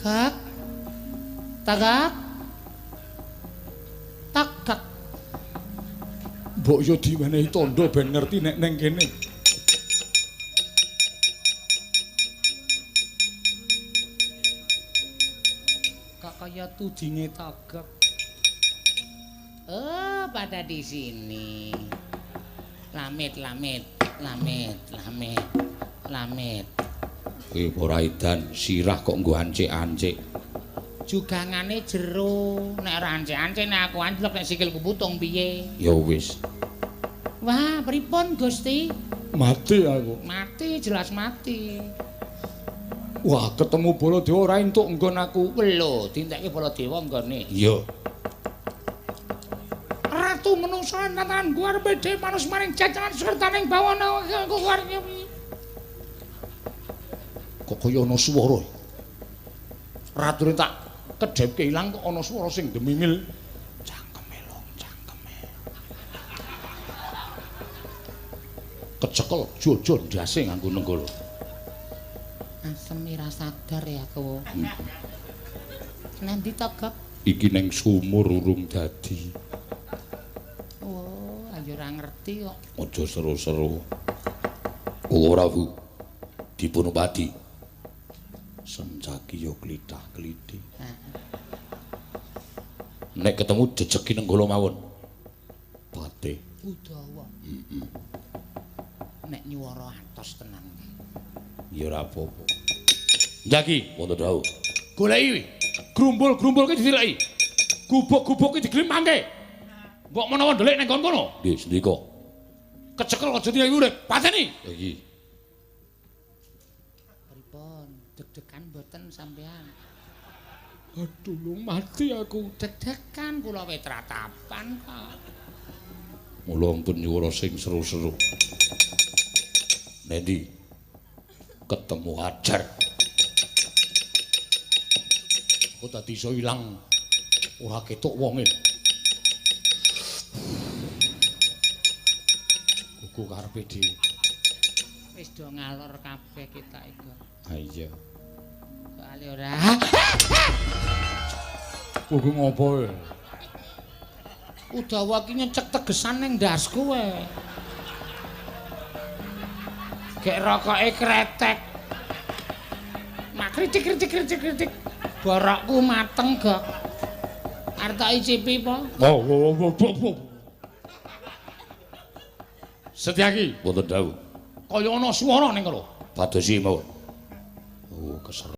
Gak. Tagak. Tagak. Mbok yo diwenehi tandha ben ngerti nek neng kene. Kok kaya tudinge Togok. Oh, pada di sini. Lamit, lamit, lamit, lamit, lamit. Kowe ora edan, sirah kok nggo ancik-ancik. Jugangane jero, nek ora ancik-ancik nek aku anjlok nek sikilku putung piye? Ya wis. Wah, pripun Gusti? Mati aku. Mati, jelas mati. Wah, ketemu Baladewa ora entuk nggon aku. Lho, dintekke Baladewa nggone. Iya. Ratu menungsa tangan gua arepe dhewe manus maring jajaran sertaning bawana kok kaya ana swara. Ratune tak kedhepke ilang kok ana swara sing demimil. Cangkeme long, cangkeme. Kecekel jojo ndase nganggo nenggala. Asem ora sadar ya aku. Nanti Togok? Iki neng sumur urung dadi. Oh, ayo ora ngerti kok. Aja seru-seru. Ora, Bu. Dipunupadi. Sencaki yo klithah-klithih. Nek ketemu jejegi nenggala mawon. Patih. Udawa. Heeh. Nek nyuwara atos tenan. Ya ora apa-apa. Njaki wonten dawuh. Goleki grumbul-grumbul ki ditileki. Gubuk-gubuk ki diglimangke. Mbok menawa ndelik ning kono. Nggih, sendika. Kecekel aja diayu urip. Pateni. Iki. Pripun? Deg-degan mboten sampean? Aduh, lu mati aku. Deg-degan kula wit ratapan kok. Mula ampun nyuwara sing seru-seru. Nendi? Ketemu ajar. Aku tadi iso ilang. Ora ketok wonge. Kuku karepe dhewe. Wis do ngalor kabeh kita iku. Ha iya. Soale ora. Kuwi ngopo e? Udawa ki nyecek tegesan ning ndasku wae. Gek rokoke kretek. Mak kritik kritik kritik kritik. Borokku mateng, Gok. Arep tak icipi po? Oh, oh, oh, oh. Setyaki wonten dawuh. Kaya ana swara ning kono. Padosi mawon. Oh, keser.